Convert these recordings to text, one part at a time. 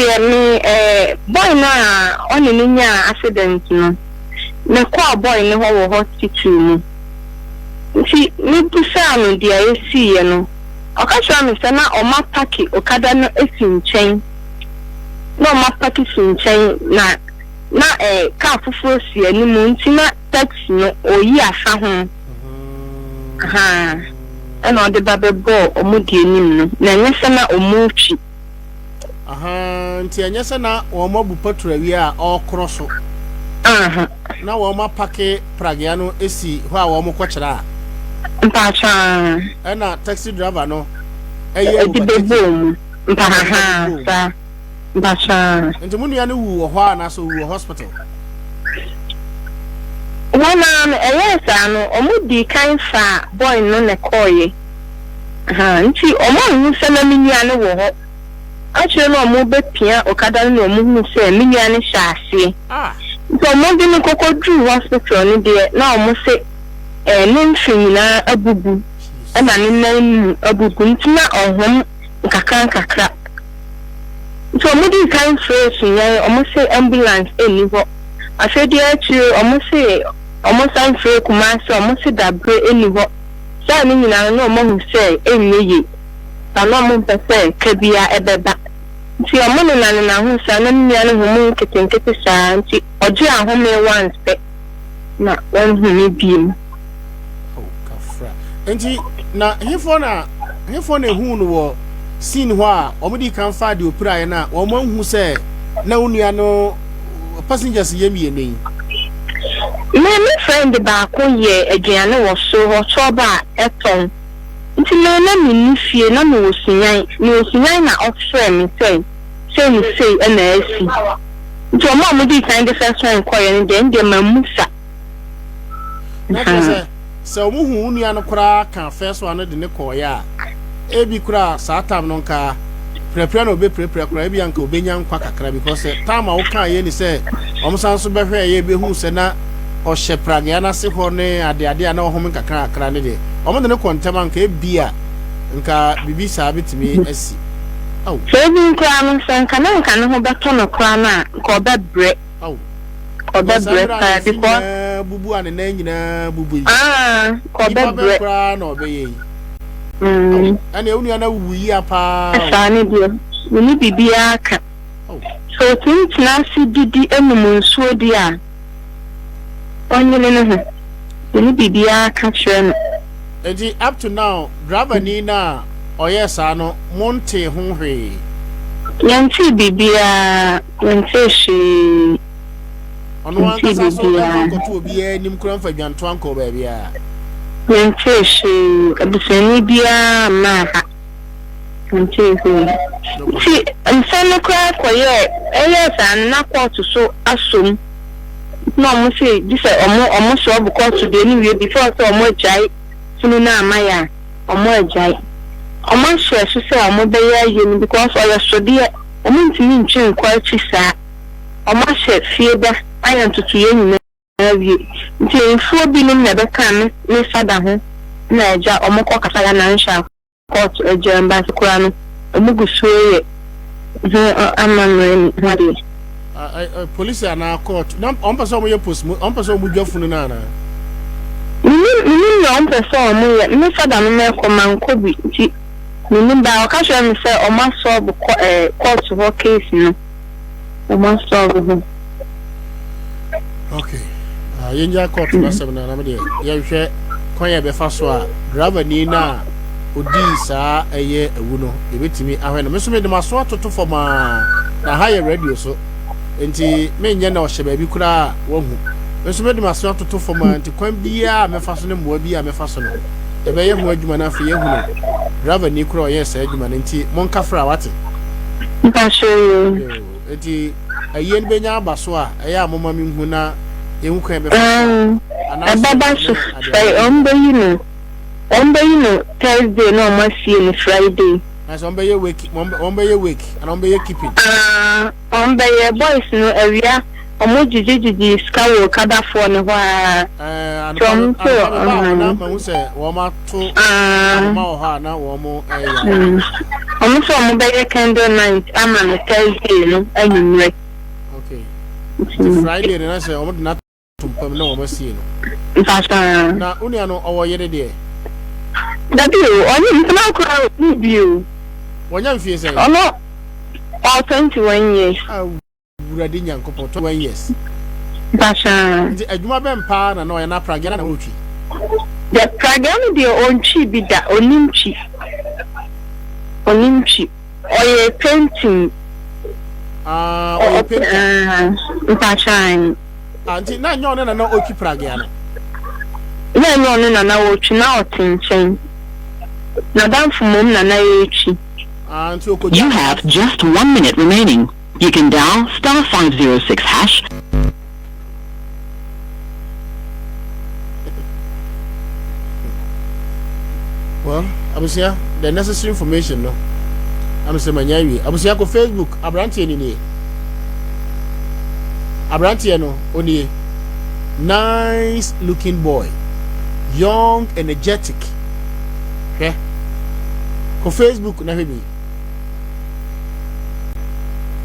deɛ me eh, boy no a ɔne no nyaa accident no, me kɔɔ boy no hɔ wɔ hospital mu. Nti me busaa no deɛ esiiɛ no, ɔka kyerɛɛ me sɛ na ɔmo apake okada no esi nkyɛn. Na ɔmo apake si nkyɛn na na eh, car foforɔ si anim nti na taxi no ɔyi afa ho. Ahaa, ɛna ɔde ba bɛbɔɔ ɔmo deɛ anim no, na ɛnyɛ sɛ na ɔmo retwi. Ahaa, nti ɛnyɛ sɛ na wɔn abu patrol awie a ɔrekorɔ so. Aha. Na wɔn apake pragea no si hɔ a wɔn kɔkyerɛ a. Mpakyɛ aa. Ɛna taxi driver no ɛyɛ Ɛde overtaking. bɛbɔɔ mu. Ɛna ɔde ba Mpahahaa, bɛbɔɔ mu. saa. Mpakyɛ aa. Nti mo nua no wu wɔ hɔ a anaasɛ owu wɔ hospital? Wɔn ara no, ɛyɛɛ saa no, wɔn dii kan faa boy no na ɛkɔɔeɛ. Ahaa, nti wɔn anhu sɛ na me nua no wɔ hɔ. Akyire no wɔrebɛpia okada no na wɔhuu sɛ me nua no hyɛ aseɛ. Nti wɔde no kɔkɔduruu hospital no deɛ na wɔse eh, ne mfe nyinaa abubu ɛna ne nan mu abubu nti na ɔhom nkakra nkakra. Nti wɔdii kan frɛɛ Sunyani, wɔse ambulance nni hɔ. Afei deɛ akyire wɔse wɔsan frɛɛ Kumasi, wɔse dabere nni hɔ. Saa ne nyinaa no na wɔahu sɛ ɛnyɛ yie. Na na wɔmpɛ sɛ ka biara ɛbɛba. Nti wɔn nenanena ho saa na me nua no home nketenkete saa nti ɔgyee ahome once pɛ na wanhome biom. Oh, kafra. Nti na hefoɔ na hefoɔ na ehuu no wɔ scene hɔ a wɔn di kan fa deɛ opiraeɛ no a wɔn anhu sɛ na wo nua no passengers yɛ mmienu yi. Me me friend baako yɛ aduane wɔ soro hɔ chɔba a ɛtɔn. Nti me na menni fie na mewɔ Sunyani, mewɔ Sunyani na ɔfrɛɛ me sɛ sei ne sei na asi. Nti wɔn a wɔdii kan de first one kɔeɛ no deɛ, ɛndeɛ mammu sa. Na kyerɛ sɛ, sɛ wɔn hu wo nua no koraa ka first one no de ne kɔeɛ a, ebi koraa saa time no nka pirapira na ɔbɛpirapira koraa, ebi anka ɔbɛnya nkwa kakra because sɛ time a wokaa yɛ ni sɛ wɔn san so bɛhwɛɛ yɛ bɛhu sɛ na ɔhyɛ pragea no ase hɔ ne adeade a na ɔhome nkakra kakra ne deɛ wɔn de no kɔ ntɛm a nka ebia nka biribi saa bɛtumi asi. Aw. Sɛ even koraa no sɛ nka na nka ne ho bɛtɔ no koraa no a nka ɔbɛbrɛ. Aw. Nka Because saa ɔbɛbrɛ mmerɛ a ne paa mfe because. nyinaa bubu a ne nan nyinaa bubu yi. Ah nka Nipa bɛn ɔbɛbrɛ. koraa na ɔbɛyɛ yi? Aw. Mm. Ɛnna wo nua no awuwu yia paa o. Saa ne deɛ menni biribiara ka. Aw. Sɛ ɔtumi tena ase didi nom nsuo deɛ a, ɔnyene ne ho. Menni biribiara ka kyerɛ no. Enti up to now driver ni no a ɔyɛɛ saa no montee ho hwee? Yɛntee biribiara, yɛntee hwee, Ɔno yɛntee ankasa so mfa biribiara. nkɔto obiara anim koraa mfa dwantoa nkɔɔ baabiara? Yɛntee hwee, abusuani biara mmaa ha. Yɛntee hwee. Nti nsɛm no koraa kɔyɛɛ, ɛyɛɛ saa no na kɔɔto so asɔ mu. Na ɔmo se gye sɛ ɔmo ɔmo sɔɔbo kɔɔto deɛ no wie before sɛ ɔmo agyae funu no ama yɛ a, ɔmo agyae. Ɔmo ahyɛ so sɛ ɔmo bɛyɛ ayie no because ɔyɛ sodeɛ, ɔmo ntumi ntwe nkɔ akyi saa. Ɔmo ahyɛ fie da ayɛ ntotoeɛ nyinaa awie. Nti mfuo binom na ɛbɛkaa me me fada ho na agya ɔmo kɔ kasa ya na nhyɛ kɔɔto agya mba ase koraa no ɔmo gu so reyɛ ho amammerɛ ne ho adeɛ. Polisi anaa kɔɔto na ɔmo pɛ sɛ ɔmo yɛ post ɔmo pɛ sɛ ɔmo dwa funu no anaa? Menim menim nea ɔmo pɛ sɛ ɔmo yɛ me fada no mɛkɔ mankɔ bi nti menim but ɔka kyerɛ me sɛ ɔmo asɔlve kɔ ɛɛ kɔɔto hɔ case no. Wɔn asɔre ho. Okay. Uh, yɛngya court no asɛm no anam deɛ yɛnhwɛ kwan yɛ bɛfa so a driver ni no a ɔdii saa ɛyɛ awu no yɛbɛtumi ahwɛ no me nso mede maso atoto fam a na ha yɛ radio so nti menyɛ na ɔhyɛ baabi koraa wahu me nso mede maso atoto fam a nti kwan biara a mɛfa so ne mmoa bi a mɛfa so no yɛbɛyɛ ho adwuma no afei yɛahunu driver ni koraa ɔyɛɛ saa adwuma no nti monkafra wate. Mpakyɛw yoo. Yoo, enti ayie no bɛnya aba so a, ɛyɛ a momma menhu na yɛnhu kwan a yɛbɛfa so a, anaasɛ Ɛbɛba so ne adeade Fri, nyinaa. wɔn bɛyi no, wɔn bɛyi no Thursday na wɔn asie no Friday. Na sɛ wɔn bɛyɛ wake, wɔn bɛyɛ wake, anaa wɔn bɛyɛ keeping. Ah, wɔn bɛyɛ, boys no awia wɔn gyigye gyigye sika wɔ okadafoɔ no hɔ aa. Ɛɛ, Nti anɔpa wɔn me, nso, anɔpa me baa hɔ na ɔhɔn. mahu sɛ wɔn ato Ah. ahoma wɔ hɔ a na wɔn ɛyɛ. Ɔmo sɛ ɔmo bɛyɛ candle night ama no Thursday no anwummerɛ. Okay. Nti Friday no na sɛ ɔmo de no ato mpam na wɔn asie no. Mpakyɛ. Na wo nua no ɔwɔ yere deɛ? Dabi o, ɔnye mpena koraa onni bi o. Wanya mfie sɛn? Ɔno ɔwɔ 21 years. Awurade Nyankopɔn, 21 years. Mpakyɛ. Nti adwuma bɛn paa na na ɔyɛ na pragea na ɔretwi? Deɛ pragea no deɛ ɔntwi bi da, ɔnim twi. Ɔnim twi. Ɔyɛ painting. Ah, ɔyɛ painter. Mpakyɛ. Ah, nti na nyɛ ɔno na na ɔtwi pragea no? Na ɛnyɛ ɔno na na ɔretwi, na ɔte nkyɛn. N'adamfo mmom na na ɛretwi. Ah, nti ɔkɔgya. You have just one minute remaining. You can dial star 506 hash. Well, abusua, the necessary information no. I'm saying manya awie. Abusua kɔ Facebook, abranteɛ ni nie. Abranteɛ no, onie. Nice looking boy. Young, energetic. Hwɛ. Kɔ Facebook na hwɛ bi.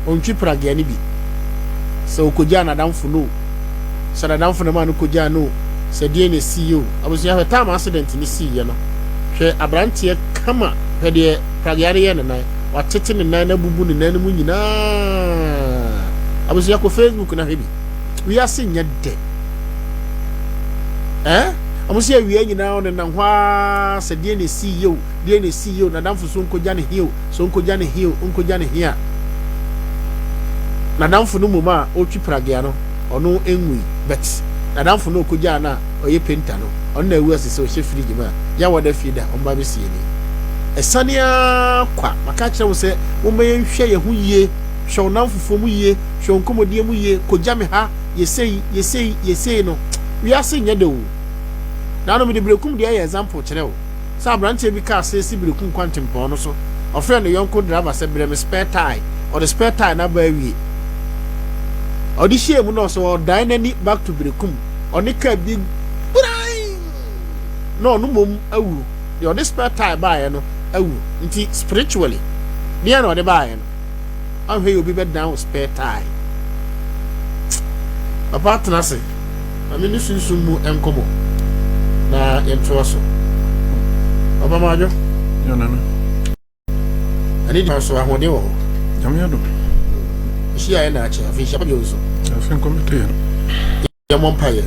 Ɔntwi pragea no bi. Sɛ ɔkɔgyaa n'adamfo no o, sɛ n'adamfo no maa no kɔgyaa no o, sɛ deɛn na ɛsiiɛ o. Abusua hwɛ time accident no siiɛ no, hwɛ aberanteɛ kama, hwɛ deɛ pragea no yɛɛ ne nan. Watete ne nan no abubu ne nan no mu nyinaa. Abusua kɔ Facebook na hwɛ bi. Wiase nyɛ dɛ. Eh? Wɔn sɛ awia nyinaa ɔnenam hɔ ara sɛ deɛn na ɛsiiɛ o. Deɛn na ɛsiiɛ o, n'adamfo so ɔnkɔgya ne he o, sɛ ɔnkɔgya ne he o, ɔnkɔgya ne he a, n'adamfo no mmom a ɔretwi pragea no, ɔno nwui, but n'adamfo no a ɔkɔgyaa no a ɔyɛ painter no, ɔno na awu ase sɛ ɔhyɛ fridge mu a, yɛ a wɔda fie da, wɔmma bɛsie ni. Ɛsane ara kwa, maka akyerɛ wo sɛ momma yɛnhwɛ yɛn ho yie, hwɛ wo nnamfofoɔ mu yie, hwɛ wo nkɔmmɔdie mu yie, kɔgya me ha, yɛ sei, yɛ sei, yɛ sei no, wiase nyɛ dɛ o. Naano mede Berekum deɛ yɛ example kyerɛ wo. sɛ aberanteɛ bi kaa seesi berekum kwantempɔn no so. Ɔfrɛɛ ne yɔnko driver sɛ brɛ me spare tyre. Ɔde spare tyre no aba awie. Ɔde hyɛɛ mu na ɔsɛ ɔdan n'ani back to berekum. Ɔne kaa bi gbran na ɔno mmom awu. Deɛ ɔde spare tyre baeɛ no awu. Nti spiritually deɛn na ɔde baeɛ no? Anhwɛ yɛ obi bɛdan wo spare tyre. Papa tena ase. Ma me ne sunsum mu nkɔmmɔ na yɛntoa so. Papa Madwo. Yo nana. Ɛne di so ahoɔden wɔ hɔ. Nyame adom. Nhyia yɛ na akyɛ afei nhyia bio nso. Afei nkɔmɛtɔ yɛ no. Yɛmmɔ mpaeɛ.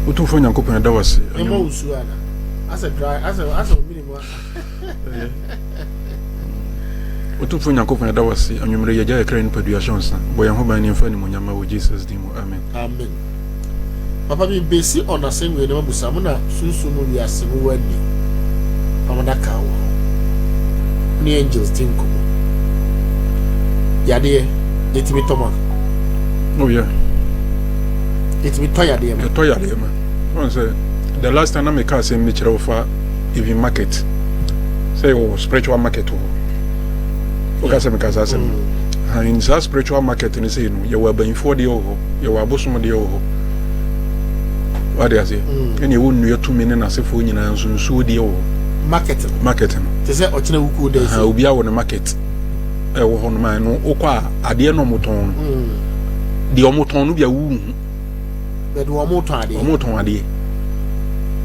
Otumfoɔ Nyankopɔn yɛda wo ase. Yɛmmɔ wo nsuo ana? Asɛ dry asɛ asɛ omini mu. Otumfoɔ Nyankopɔn yɛda wo ase anwummere yi yɛgya yɛ kra ne nipadua hyɛ wo nsa bɔ yɛn ho ban ne yɛmfa animuonyam ma wɔ Jesus din mu amen. Amen papa mi besi on asɛm wei na mabusa mo na sunsum mu wiase mo wɔ ani pam adaka wɔ hɔ mo ne angels di nkɔmmɔ yadeɛ yɛtumi tɔ ma Oh yeah. Yɛtumi tɔ yadeɛ ma. Yɛtɔ yadeɛ ma. Wɔn sɛ the last time na meka asɛm bi kyerɛ wo fa even market sɛ yɛwɔ spiritual market wɔ hɔ. Woka sɛ meka saa asɛm no. Mm. In saa spiritual market no sei no yɛwɔ abanyinfoɔ deɛ wɔ hɔ, yɛwɔ abosom deɛ wɔ hɔ. Wade aseɛ. Mm. Ɛna ɛwɔ nnua tumi ne n'asefoɔ nyinaa nso nsuo deɛ wɔ hɔ. Market no. Market no. Te sɛ ɔkyena wukuo dɛ. Obiara wɔ ne market. ɛwɔ hɔ nom a ɛno wokɔ a adeɛ na wɔtɔn no mm. deɛ wɔtɔn no bi a wohu bɛde wɔtɔn adeɛ wɔtɔn adeɛ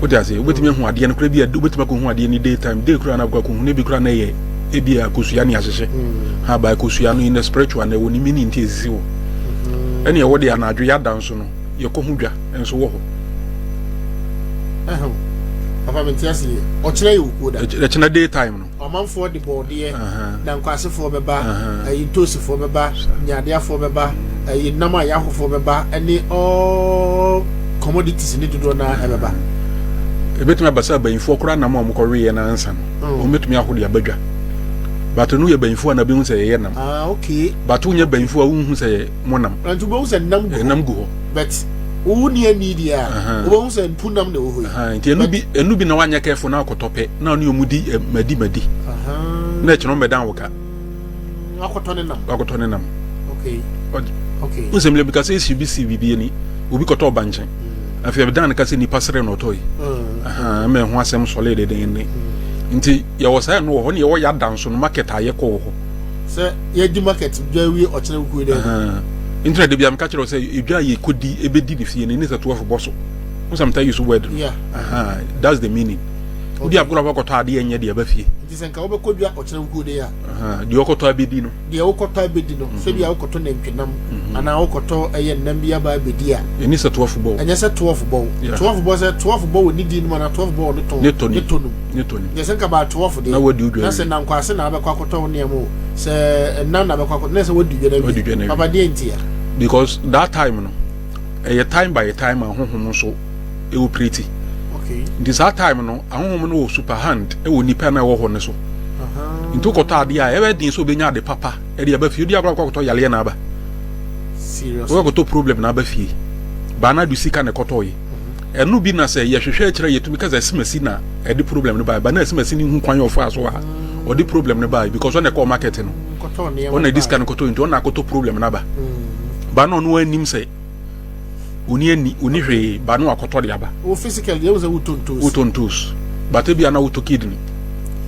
wote aseɛ wobɛtumi ahu adeɛ no kora bi a wobɛtumi akɔhu adeɛ no day time day kora na akɔ akɔhu no bi kora na ɛyɛ ebi a kosua ne ahyehyɛ mm. ha ba kosua no in the spiritual na ɛwɔ ne meaning nti ɛsisi hɔ mm-hmm. ɛne ɛwɔ deɛ anadwo yɛada nso no yɛkɔ ho dwa nso wɔ hɔ papa mente ase yɛ ɔkyerɛ yɛ okuo da ɛkyena day time no Ɔmanfoɔ de bɔɔdeɛ, dankwasefoɔ bɛba, ayi ntoosifoɔ bɛba, nyaadeafoɔ bɛba, ayi nam a yɛahofoɔ bɛba, ɛne all commodities ne dodoɔ no ara ɛbɛba. Ebetumi aba sɛ abayinfoɔ koraa nam a wɔkɔweeɛ no ansa no, mm. wɔbɛtumi aho de aba dwa. But no yɛ bayinfoɔ a na bɛhu sɛ yɛyɛ nam. Ah, okay. But wonyɛ bayinfoɔ a wonhu sɛ yɛ mo nam. Nti wobɛhu sɛ nam gu hɔ. Nam gu hɔ. But wo ni ani deɛ a, wobɛhu sɛ mpu nam na ɛwɔ hɔ yi. Nti ɛnu bi ɛnu bi na wanyɛ kɛfo na akɔtɔ pɛ na ɔne ɔmu di madi madi. Na ɛkyerɛ wɔn bɛdan wo ka. Wakɔtɔ ne nam. Wakɔtɔ ne nam. Okay. Okay. Nsɛm bi ka sɛ esi bi si bibi ani obi kɔtɔ ɔba nkyɛn. Mm. Afei ɛbɛdan ne ka sɛ nipa srɛ na ɔtɔ yi. Mm. Ɛmɛ ho asɛm sɔle deden ne. Mm. Nti yɛwɔ saa ɛno wɔ hɔ ne yɛwɔ yɛada nso no market a yɛkɔ wɔ hɔ. Sɛ yɛdi market dwa wie ɔkyena wukuo dɛ. Nti na dabi a meka kyerɛ wo sɛ edwa a yɛkɔdi ɛbɛdi ne fie no ne sɛ 12 bɔ so. Wo sɛ meta use word no. Yeah. Uh-huh. That's the meaning. Wodi agorɔ a wakɔtɔ adeɛ nyɛ deɛ ɛba fie. Nti sɛ nka wobɛkɔ dwa ɔkyena wukuo de a. Deɛ ɔkɔtɔ abɛdi no. Deɛ wokɔtɔ abɛdi no, sɛ bia wokɔtɔ nantwinam anaa wokɔtɔ ɛyɛ nnam bi aba abɛdi a. Ɛni sɛ 12 bɔ. Ɛnyɛ sɛ 12 bɔ wo. 12 bɔ sɛ 12 bɔ wɔ ne di no mu anaa 12 bɔ wɔ ne tɔn ne tɔ ne tɔ no mu. Ne tɔ no. Deɛ sɛ nka baa 12 deɛ. Na wadi odwa Na sɛ nankwase na abɛkɔ akɔtɔ wo nneɛma o, sɛ nnam na abɛkɔ akɔtɔ na sɛ wadi dwa no awie. Papa deɛ nti a. Because that time no, ɛyɛ time by time a honhom nso operate. Okay. Nti saa time no, ahonhom no wɔ super hand wɔ nipa na ɛwɔ hɔ no so. Nti wokɔtɔ adeɛ a, ɛbɛyɛ den sɛ wobɛnya ade papa ɛde aba fie. Wodi agorɔ akɔ akɔtɔ yareɛ na aba. Seriously. Wokɔtɔ problem na aba fie. Baa na ade sika na ɛkɔtɔɔye. Ɛno bi na sɛ yɛhwehwɛ akyerɛ yɛtumi ka sɛ asimasi na ɛde problem no bae. Ba na asimasi no hu kwan a ɔfaa so a ɔde problem no bae because ɔna ɛkɔɔ market no. Ɔna ɛde sika no kɔtɔɔ nti ɔna akɔtɔ problem no aba. Ba na ɔno anim sɛ oni ani oni hwee ba no akɔtɔ de aba. Wo physical deɛ sɛ wotɔ ntoos. Wotɔ ntoos but ebi ana wotɔ kidney.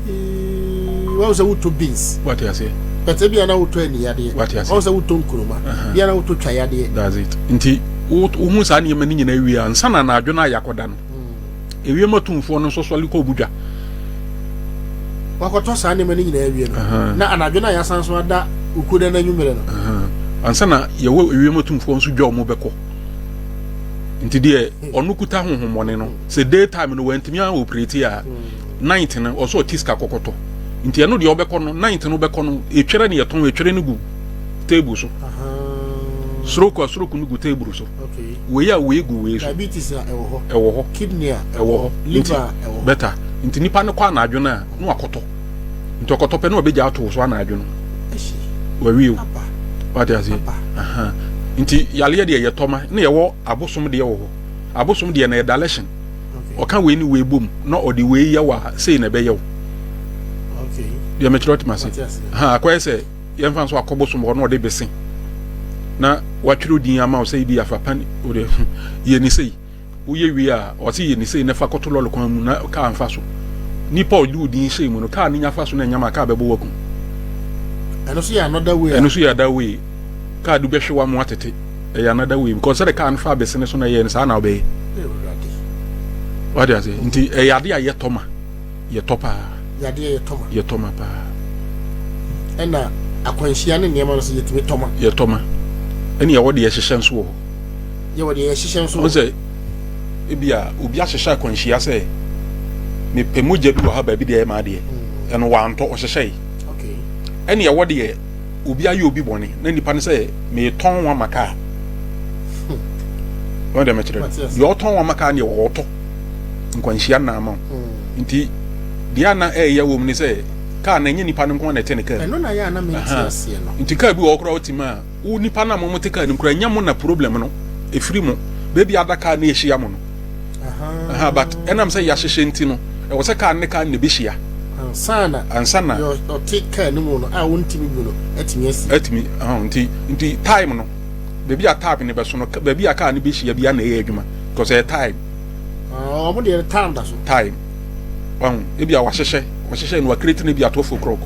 Wɔn sɛ wotɔ beans. Wate aseɛ. But ebi ana wotɔ aniyadeɛ. Wate aseɛ. Wɔn sɛ wotɔ nkuruma. Ebi ana wotɔ twayadeɛ. That's it. Nti wohu saa nneɛma no nyinaa wie ansa na anadwo no ayɛ akɔda no. Ewiem atumfoɔ no nso sɔre kɔ ɔmo dwa. Wakɔtɔ saa nneɛma no nyinaa awie no, na anadwo no a yɛasan so ada Okuda no anwummerɛ no. Ansa na yɛwɔ ewiem atumfoɔ nso dwa ɔmo bɛkɔ. Nti deɛ ɔno kuta honhommɔne no, sɛ day time no wantumi a operate a, night no ɔsɛ ɔte sika kɔkɔtɔ. Nti ɛno deɛ ɔbɛkɔ no, night no bɛkɔ no, etwerɛ ne yɛtɔn, etwerɛ no gu table so. Stroke a stroke no gu table so. Wei a wei gu wei so. Diabetes a ɛwɔ hɔ. Ɛwɔ hɔ. Kidney a ɛwɔ hɔ. Liver a ɛwɔ hɔ. Better. Nti nipa no kɔ anadwo no a na wakɔtɔ. Nti ɔkɔtɔ pɛ na ɔbɛgya ato so anadwo no. Wawie o. Wate aseɛ. Nti yareɛ deɛ yɛtɔ ma na yɛwɔ abosom deɛ wɔ hɔ. Abosom deɛ na yɛ direction. Ɔka wei ne wei bom na ɔde wei yɛ wɔ a sei na ɛbɛyɛ wo. Deɛ mekyerɛ ɔte ma se. Akɔyɛ sɛ yɛmfa nso akɔ bosom hɔ na ɔde bese na watwerɛ din ama wo sɛ ebi afa pan wode yɛ ne sei woyɛ wie a ɔse yɛ ne sei na fa kɔto lɔre kwan mu na kaa mfa so nipa ɔde wo din hyɛ mu no kaa no nya fa so na ɛnyam a kaa bɛbɔ wakum. Ɛno so yɛ another way. Ɛno so yɛ another way. Kaa do bɛhwe wa mo atete ɛyɛ another way because sɛde kaa no fa bese ne so na ɛyɛ no saa na wobɛyɛ. Wade ase nti ɛyɛ ade a yɛtɔ ma. Yɛtɔ paa. Yadeɛ yɛtɔ ma. Yɛtɔ ma paa. Ɛna akwanhyia ne nneɛma no nso yɛtumi tɔ ma. Yɛtɔ ma. Ɛne yɛwɔ deɛ yɛhyehyɛ nso wɔ hɔ. Yɛwɔ deɛ yɛhyehyɛ nso wɔ hɔ. Sɛ ebi a obi ahyehyɛ akwanhyia sɛ mepɛ mogya bi wɔ ha baabi deɛ ɛyɛ m'adeɛ. Hmm. Ɛno wantɔ ɔhyehyɛe. Okay. Ɛne yɛwɔ deɛ obi ayɛ obi bɔne na nipa no sɛ metɔn wɔn ama kaa. Hmm. Wɔn deɛ mɛkyerɛ no. Deɛ ɔtɔn wɔn ama kaa deɛ ɔtɔ. nkwanhyia nna ama wo hmm. nti deɛ ana ɛyɛ wɔ mu ne sɛ kaa na ɛnyɛ nipa no nko na ɛte ne kaa ɛno na yɛ ana mente aseɛ no nti kaa bi wɔ hɔ koraa wote mu a wo nipa no a mo te kaa no koraa ɛnyɛ mo na problem no ɛfiri mo baabi ada kaa no ɛhyia mo no aha but ɛnam sɛ yɛahyehyɛ nti no ɛwɔ sɛ kaa ne kaa no na ɛbɛhyia ansana ansana ɔte kaa no mu no a wontumi bu no atumi asi atumi nti nti time no baabi a time no bɛso no baabi a kaa no bɛhyia bi a na ɛyɛ adwuma because ɛyɛ time Ah, wɔn deɛ time da so. Time. Wahu, ebi a wahyehyɛ, wahyehyɛ no wakireti no ebi a 12 o'clock.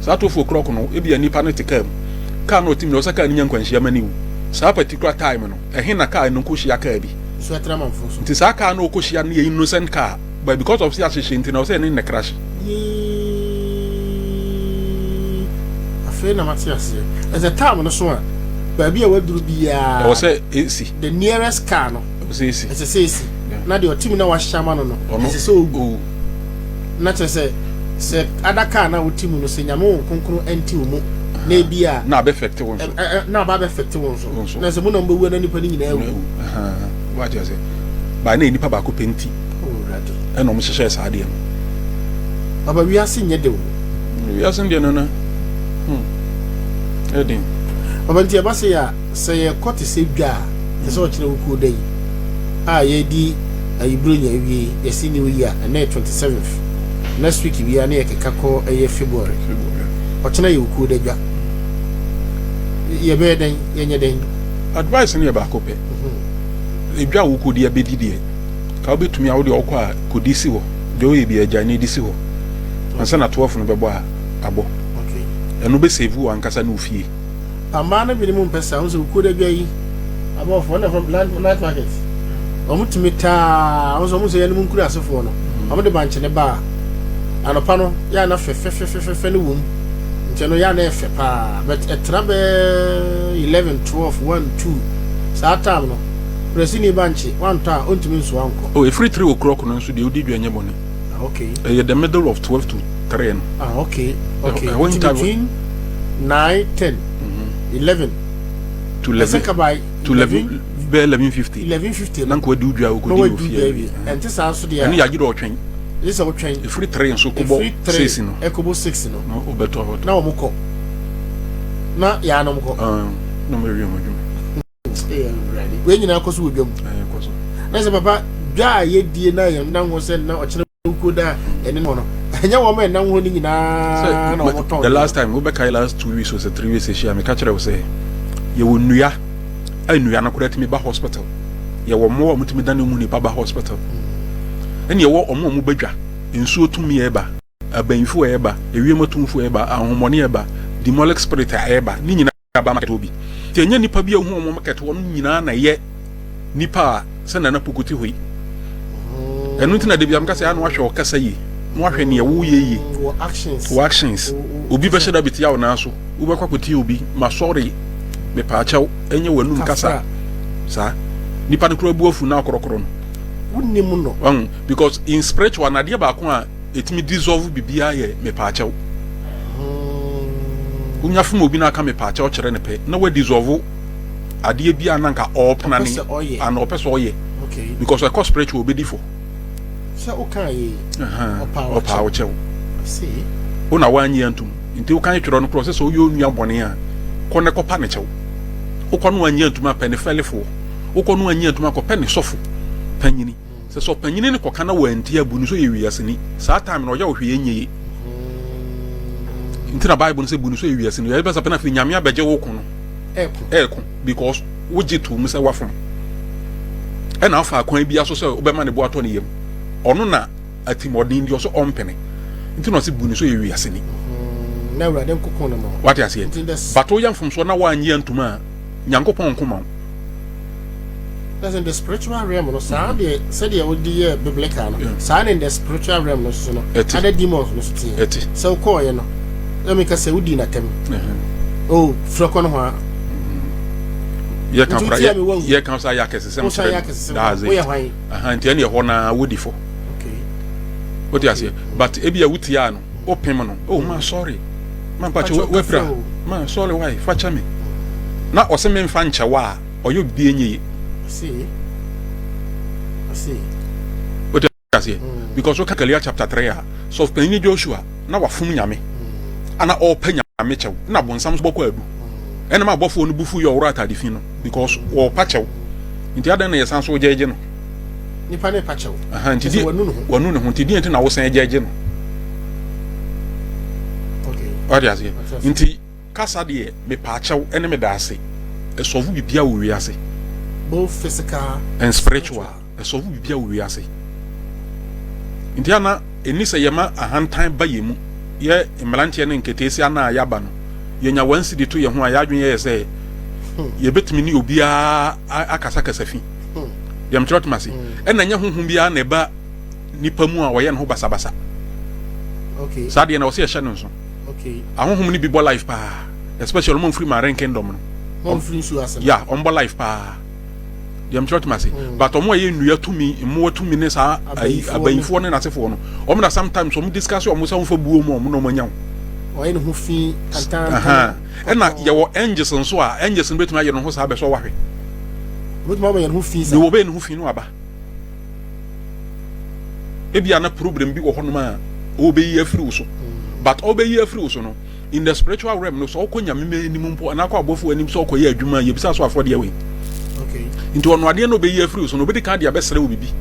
Saa 12 o'clock no, ebi a nipa no te kaa mu. Kaa no ɔtim no, ɔsɛ kaa no nya nkwanhyia ma ne wu. Saa particular time no, ɛhe na kaa no nkɔhyia kaa bi. So ɛtra manfo so. Nti saa kaa no ɔkɔhyia no yɛ innocent car, but because of sɛ ahyehyɛ nti na ɔsɛ ɛne ne crash. Yee, afei na mate aseɛ. Ɛsɛ time no so a, baabi a waduru biara. Ɛwɔ sɛ esi. The nearest car no. Ɛsɛ esi. Ɛsɛ sɛ esi. Na deɛ ɔte mu na wahyɛ ama no no, ɛsɛ sɛ owu. Na kyerɛ sɛ, sɛ ada kaa na wote mu no, sɛ Nyame wo kronkron ɛnte wo mu, na ebi a. Na abɛ fɛkte wo nso. Na aba abɛ fɛkte wo nso. Na sɛ mu na mbɛwu na nipa no nyinaa awu. Wate ase. Baa na nipa baako pɛ nti. Owurade. Ɛna ɔmo hyehyɛ saa adeɛ no. Baba wiase nyɛ de o. Wiase deɛ no na. Hmm. Ɛden. Baba nti ɛba sɛ yɛ a. Sɛ yɛkɔ te sɛ dwa a, te sɛ ɔkyena wukuo da yi a yɛredi ayi Buronya awie yi, yɛse New Year, ɛnnɛ yɛ 27th, next week biara ne yɛkeka kɔ ɛyɛ February. Ɔkyena yɛ wukuo da dwa. Yɛbɛyɛ dɛn? Yɛnyɛ dɛn? Advice no yɛ baako pɛ. Edwa a wokɔdi abɛdi deɛ, ka wobɛtumi a wode ɔkɔ a kɔdi si hɔ. Deɛ woyɛ biara gyae na ɛdi si hɔ. Ansa na 12 no bɛbɔ a, abɔ. Ɛno bɛ save wo ankasa ne wo fie. Mmaa no binom mpɛ saa. Wohu sɛ Okuo da dwa yi, abɔfoɔ na from night market. Wɔn tumi taa, wɔn sɛ wɔn sɛ yɛn nkura asefoɔ no, wɔn de bankye ne ba a, anɔpa no yɛ ana fɛfɛfɛfɛfɛ ne wɔm. Nti no yɛ ana ɛfɛ paa, but ɛtena bɛɛ 11, 12, 1, 2 saa time no, kurasini bankye wantɔ a ɔntumi nsoa nkɔ. Oh, ɛfiri 3 o'clock no nso deɛ wodi dwa nyɛ bɔne. Ah, okay. Ɛyɛ the middle of 12 to 3 no. Ah, okay. Okay. Ɛhɔ interval. Between 9, 10, 11. To 11. Ɛsɛ by to 11 bɛyɛ 11:50. 11:50. Na nka wadi dwa okodi wɔ fie. Ɛnte saa nso deɛ. Ɛno yɛ agye dɛ ɔtwɛn. Ɛsɛ sɛ wotwɛn. Ɛfiri 3 nso kɔbɔ 6 no. Ɛkɔbɔ 6 no. Na wobɛtɔ hɔ. Na wɔn kɔ. Na yɛanom kɔ. Ah, na wɔn awie wɔn adwuma. Wei nyinaa kɔ so wɔ dwam. Na sɛ papa dwa a yɛdie na yɛn nam ho sɛ na ɔkyerɛ kuo da ɛne no no ɛnyɛ wɔn a ɛnam ho no nyinaa na wɔn tɔn. The last time wobɛkae last 2 weeks or sɛ 3 weeks ahyia, meka kyerɛ wo sɛ yɛwɔ nnua a nnua no koraa tumi ba hospital, yɛwɔ mmoa a wɔtumi dane mu nipa ba hospital, ɛne yɛwɔ ɔmo a ɔmo bɛdwa nsuo tumi ɛba, abanyinfo ɛba, ewiem atumfo ɛba, ahomɔne ɛba, demonic spirit a ɛba ne nyinaa aba market hɔ bi. Nti ɛnyɛ nipa bi a ohun ɔmo market hɔ no nyinaa na ɛyɛ nipa a sɛ Nana Pokuti hɔ yi. Ɛno nti na debi amka sɛ ano ahwɛ ɔkasa yie na wahwɛ nea woyɛ yie. Wɔ actions obi bɛhyɛ da bɛtia wo nan so, wobɛkɔ akɔtie obi ma sɔre mepaakyɛw, ɛnyɛ w'anum kasa saa nipa no kora bu afu na akorɔkorɔ no. Wonim no. Because in spiritual na adeɛ baako a ɛtumi dissolve biribiara yɛ mepaakyɛw. Wonya fom obi no aka mepaakyɛw kyerɛ ne pɛ na wadissolve adeɛ bi a na nka ɔɔpena ne ana ɔpɛ sɛ ɔyɛ, because ɛkɔ spiritual, obɛdi fo. Sɛ woka yi. Ɔpaa wo kyɛw wo na woanyɛ antom, nti woka twerɛ no korɔ sɛ woyɛ onua bɔne a, kɔ ne kɔpa ne kyɛw. Wokɔ no anyɛ antom a, pɛ ne fɛlefoɔ. Wokɔ no anyɛ antom a, kɔpɛ ne sɔfo panyini sɛ ɔpanyini ne kɔka na wanti abu no so yɛ wiaseni. Saa time na ɔyɛ wo hwee nyɛ ye, nti na Bible no sɛ bu no so yɛ wiaseni. Yɛ bɛsɛ pɛ na afei Nyame abɛgye wo ko no ɛɛko, because wogye to mu sɛ wafom, ɛna afa akwan bi aso sɛ wobɛma ne bo atɔ ne yam. Ɔno na atimɔden deɛ ɔsɛ ɔmpene, nti na ɔsɛ bu ne so yɛ wiaseni. Na Awurade nkoko no ma. Wate aseɛ? But woyɛ mfomsoɔ na woanyɛ antom a, Nyankopɔn nko ma wo. That's in the spiritual realm no. Saa deɛ, sɛdeɛ wodi yɛ biblical no, saa ne in the spiritual realm no so no, other demons no so teɛ sɛ wokɔɔyɛ no na meka sɛ wodi n'atɛm o frɛ kɔ no ho a. Yɛka kora yɛka sɛ ayɛ akɛsesɛm kyerɛ no. Woyɛ hwan? Nti ɛne ɛhɔ naa wodi fo. Wote aseɛ? But ebi a wotia no, wopem no, oh ma sorry, ma mpakyɛ wapira, ma sorry, why fa kyɛ me, na ɔsɛ memfa nkyɛ wo a, ɔyɛ obi enye ye. Wote aseɛ? Because woka Galatians chapter 3 a, sɛ ɔpanyin Joshua na wafom Nyame ana ɔpɛ Nyame kyɛw na bonsam so bɔkɔ adu ɛna ma abɔfoɔ no bufu yɛ ɔworo atade fi no because wɔpa kyɛw, nti adan na yɛsan so gyɛgye no. Nipa ne pa kyɛw. Nti di wanu ne ho, nti deɛ nti na wosan gyɛgye no? Ɔde aseɛ, nti kasa deɛ mepaakyɛw ɛne meda ase ɛsɔfo bibia wɔ wiase. Both physical and spiritual, ɛsɔfo bibia wɔ wiase. Nti ana ɛni sɛ yɛma ahantan ba yɛ mu, yɛ mmeranteɛ ne nketeesi ana a yɛaba no, yɛnya wɔn si de to yɛn ho a, yɛadwene yɛyɛ sɛ yɛbɛtumi ne obiara akasakasa fi deɛ mekyerɛ toma ase. Ɛna nyɛ honhom biara na ɛba nipa mu a ɔyɛ ne ho basabasa. Saa deɛ na ɔsɛ yɛhyɛ no nso. Ahohom no bi bɔ life paa, especially ɔmo mfiri marine kingdom no. Ya ɔmo bɔ life paa deɛ mekyerɛ toma ase, but ɔmo a ɛyɛ nnua tumi, mmoa tumi ne saa abayinfoɔ ne n'asefoɔ no, ɔmo na sometimes ɔmo discuss ɔmo sɛ ɔmo fa buo mu, ɔmo na ɔmo anya wo. Ɔyɛ ne ho fi tantan. Ɛna yɛwɔ angels nso a angels no bɛtumi ayɛ ne ho saa bɛ sɛ ɔwahwɛ. Bɛtumi abɛyɛ ne ho fi saa. Ne wɔbɛyɛ ne ho fi no aba. Ebi ana problem bi wɔ hɔnom a ɔbɛyi afiri wo so, but ɔbɛyi afiri wo so no, in the spiritual realm no, sɛ ɔkɔ Nyame anim mpo anaa kɔ abɔfoɔ anim sɛ ɔkɔyɛ adwuma a, yɛbisa so afɔdeɛ wei. Nti ɔno adeɛ no ɔbɛyi afiri wo so no, ɔbɛdi kan de abɛsrɛ wo bibi.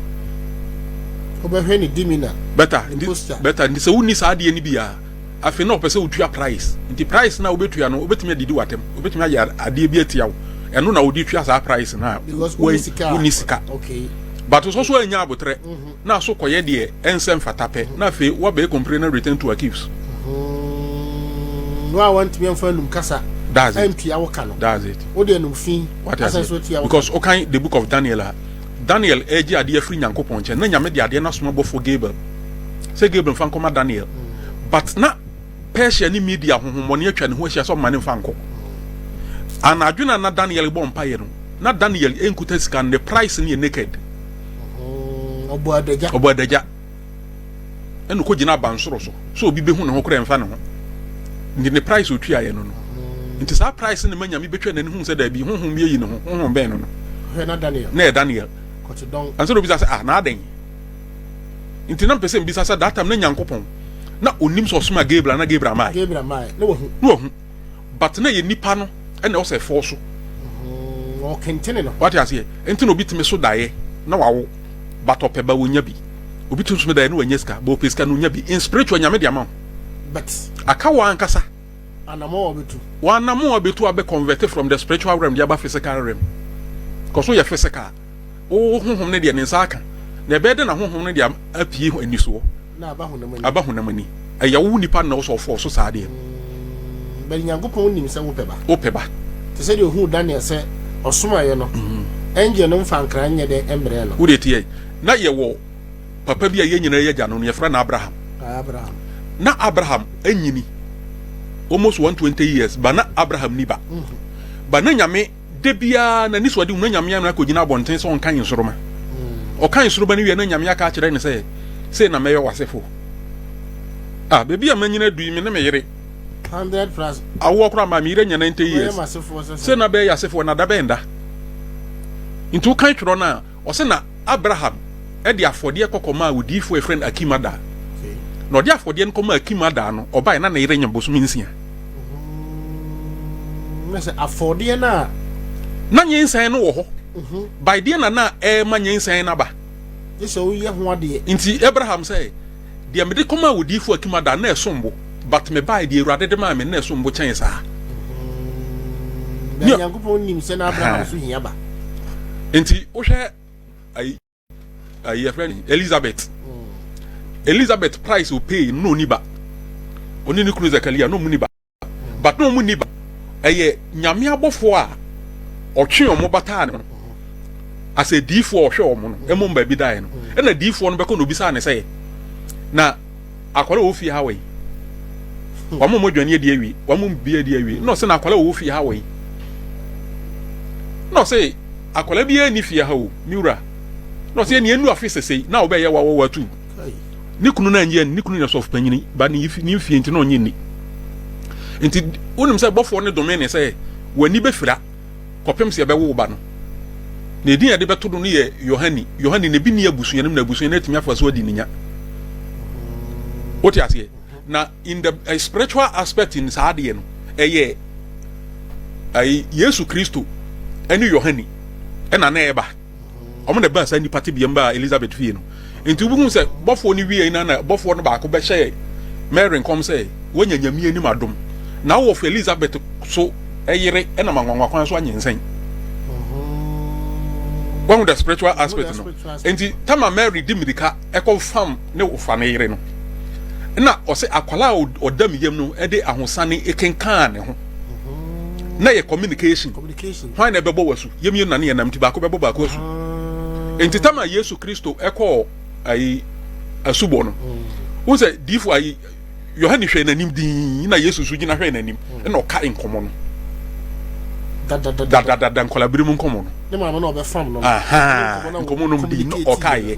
Ɔbɛhwɛ ne demeanor. Better nti, better nti sɛ wonni saa adeɛ no bi a, afei na ɔpɛ sɛ wotua price, nti price na wobɛtua no, wobɛtumi adidi w'atɛm, wobɛtumi ayɛ adeɛ bi atia wo, ɛno na wode tua saa price no a wonni sika. But sɔ so annya abotrɛ na aso kɔyɛ deɛ ɛnsɛ mfata pɛ na afei woabɛyɛ complain na return to accuse. Wo a wantumi amfa anum kasa That's it. antua wo ka no. That's it. Wode anum fi Wate asan aseɛ? so atua wo ka. Because wokan the book of Daniel a, Daniel ɛregye adeɛ afiri Nyankopɔn nkyɛn na Nyame de adeɛ no asoma bɔfoɔ Gabriel sɛ Gabriel mfa nkɔma Daniel. But na Persia ne Media honhommɔne atwa ne ho ahyia sɛ ɔmma no mfa nkɔ. Anadwo no a na Daniel bɔ mpaeɛ no, na Daniel nkuta sika no, ne price no yɛ naked. Mm, ɔbɔ adagya. Ɔbɔ adagya. Ɛna ɔkɔgyina abansoro so sɛ obi bɛhu ne ho koraa ɛmfa ne ho. Nti ne price ɔtuaeɛ no no. Nti saa price no ma Nyame bɛtwa n'ani hu sɛ daabi, honhom bi ayi ne ho, honhom bɛn no no. Hwɛ na Daniel. Na ɛyɛ Daniel. Kɔtedɔn. Ansa na obisa sɛ, ah, na adɛn? Nti na mpɛ sɛ mbisa sɛ that time na Nyankopɔn na onim sɛ ɔsoma Gabriel na Gabriel mae. Gabriel mae na wahu. Na wahu. But na yɛ nipa no ɛna ɛwɔ sɛ ɛfɔɔ so. Mm, ɔkentene no. Wate aseɛ? Nti na obi tumi so daeɛ na wawo but ɔpɛ ba wonya bi. Obi tumi so daeɛ na wanya sika but ɔpɛ sika na onya bi. In spiritual Nyame de ama wo. But. Aka wo ankasa. Anamɔ a ɔbɛtu. W'anamɔ a ɔbɛtu abɛ convert from the spiritual realm de aba physical realm. Kɔ so yɛ physical. Wo honhom no deɛ ne nsa aka, na ɛbɛyɛ dɛ na honhom no de apue anisoɔ. Na aba honam ani. Aba honam ani. Ɛyɛ wo nipa na ɔsɔ ɔfɔɔ so saa deɛ. Mm, but Nyankopɔn nim sɛ wopɛ ba. Wopɛ ba. Te sɛ deɛ ohuu Daniel sɛ ɔsomaeɛ no, mm-hmm. angel no mfa nkra nyɛ dɛ mmerɛ no. Wo deɛ tiɛ, na yɛwɔ papa bi a yɛn nyinaa yɛ agya no no, yɛfrɛ no Abraham. Ah, Abraham. Na Abraham anyini almost 120 years, ba na Abraham ni ba. Mm -hmm. Ba na Nyame Da biara n'anisoadehu na Nyame ama no akɔgyina abɔnten sɛ ɔnkan nsoroma. Ɔkan nsoroma no wie na Nyame aka akyerɛ no sɛ, sei na mɛyɛ w'asefo. Ah, baabi a manyini adu yi, me ne me yere. 100 plus. Awoɔ koraa maa me yere anya 90 years. Sei na bɛyɛ asefoɔ na da bɛn da. Nti wokan twerɛ no a, ɔsɛ na Abraham de afɔdeɛ kɔ kɔmaa odiyifoɔ a yɛfrɛ no Akim Adaa. Na ɔde afɔdeɛ no kɔmaa Akim Adaa no, ɔbaeɛ na ne yere nyem bosome nsia. Mm, na sɛ afɔdeɛ no a. Na nyinsɛn no wɔ hɔ. Mhm. By deɛ na na ɛrema nyinsɛn no aba. Gye sɛ woyɛ ho adeɛ. Nti Abraham sɛ, deɛ mede kɔmaa odiyifoɔ Akim Adaa na ɛsom bo, but mebaeɛ deɛ Awurade de maa me na ɛsom bo kyɛn saa. Mhm. Na Nyankopɔn nim sɛ na Abraham nso hia ba. Nti wohwɛ ayi ayi yɛfrɛ no Elizabeth. Elizabeth price o pay no na ɔni ba. Ɔne ne kunu Zakaria na ɔmu ni ba. But na ɔmu ni ba. Ɛyɛ nyame abɔfoɔ a ɔtwe ɔmo bataa ne ho. Asɛ diifoɔ a ɔhwɛ ɔmo no ɛmom baabi daeɛ no. Ɛna diifoɔ no bɛkɔ na obisaa ne sɛ na Akwadaa a ɔwɔ fie ha wɔ yi. Wɔn a wɔadwane adi awie, wɔn a bi adi awie. Na ɔsɛ na akwadaa a ɔwɔ fie ha wɔ yi. Na ɔsɛ akwadaa bi ani fie ha o, me wura. Na ɔsɛ ɛni enu afe sɛsɛyi na ɔbɛyɛ wa wɔ watu. Ne kunu na nyɛ ne kunu yɛ sɔfo panyini ba ne ne mfie nti na ɔnyɛ ni. Nti wonim sɛ bɔfoɔ ne dome ne sɛ w'ani bɛfira. kɔpem sɛ yɛbɛwo wo ba no. Na edin a yɛde bɛto no no yɛ Yohane. Yohane na ebi nni abusua no mu na abusua no atumi afa so adi ne nya. Wote aseɛ? Na in the uh, spiritual aspect in saa adeɛ no, ɛyɛ ayi Yesu Kristo ɛne Yohane ɛna na ɛba. Wɔn na ɛbaa saa nipa tebea mu baa Elizabeth fie no. Nti wobɛhu sɛ bɔfoɔ no wie na na bɔfoɔ no baako bɛhyɛ Mary nkɔm sɛ wanya Nyame anim adom. Na wowɔ Elizabeth so yere ɛnam anwanwa kwan so anyinsɛn. Wahu the spiritual aspect no. Nti tama Mary di mirika ɛkɔ fam ne wofa ne yere no. Na ɔsɛ akwala a ɔda me yam no ɛde ahosane ekenkan ne ho. Na yɛ communication. Hwan na ɛbɛbɔ w'asu? Yɛmmienu na ne yɛnam nti baako bɛbɔ baako asu. Nti tama Yesu Kristo ɛkɔɔ ayi asubɔ no. Wohu sɛ diifo ayi Yohane hwɛɛ n'anim dinn na Yesu nso gyina hwɛɛ n'anim na ɔkae nkɔmmɔ no. Dadadada nkɔlabere mu nkɔmmɔ no. Ne maame na ɔbɛfam no. Aha, nkɔmmɔ no di na ɔkaeɛ.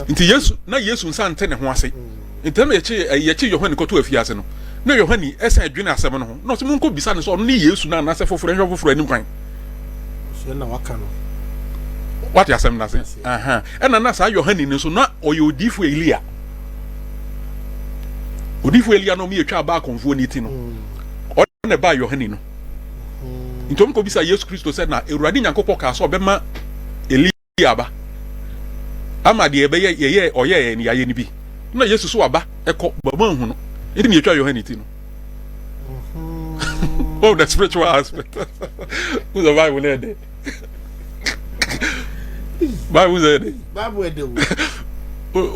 Nti Yesu na Yesu nsa nte ne ho ase. Nti na yɛkye yɛkye Yohane kɔto afiase no. Na Yohane ɛsan adwene asɛm no ho. Na ɔsɛ monkɔ bisa no sɛ ɔno ne Yesu no anaasɛ foforɔ nhwɛ foforɔ anim kwan. Na waka no. Wate asɛm no ase. Aha. Ɛna na saa Yohane no nso na ɔyɛ odiifo Elia. Odifo Elia no ɔmo yɛ twa baa akɔnfoɔ ne ti no. Ɔno na ɛbaa Yohane no. Nti ɔmo kɔbisa Yesu Kristo sɛ na Awurade Nyankopɔn kaa sɛ ɔbɛma Elia aba ama deɛ ɛbɛyɛ yɛyɛ ɔyɛɛ no yɛayɛ no bi. Na Yesu so aba ɛkɔ ba mo anhu no. Nti na yɛtwa Yohane ti no. Oh, the spiritual aspect. Who's the Bible there? Bible sɛ ɛdɛ. Bible ɛdɛ o.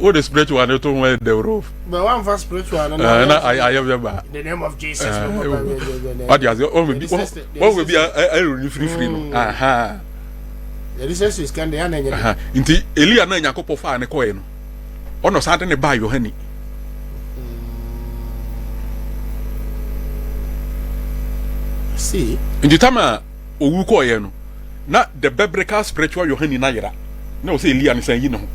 Wo de spiritual ne to ho ɛdɛ o. Bɛ wa nfa spiritual no. Na na ayɛ bɛ ba. In the name of Jesus. Wadi ase wɔn bi wɔn bi ɛrɛ ni firifiri no. Yɛde sɛ sɛ sika de yɛn na nyɛ. Nti Elia na Nyankopɔn faa ne kɔɛ no ɔna ɔsan de ne baa Yohane. See. Nti tama owu kɔɔeɛ no na the biblical spiritual Yohane no ayera na ɔsɛ Elia no san yi ne ho.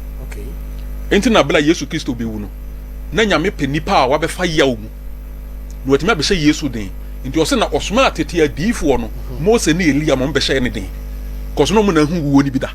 Enti na bere a Yesu Kristo bewu no na Nyame pɛ nipa a wabɛfa yaw mu na watumi abɛhyɛ Yesu den. Nti ɔsɛ na ɔsomaa tete adiyifoɔ no Mose ne Elia ma wɔbɛhyɛɛ ne den. Kɔso na wɔn na ahu wuo no bi da.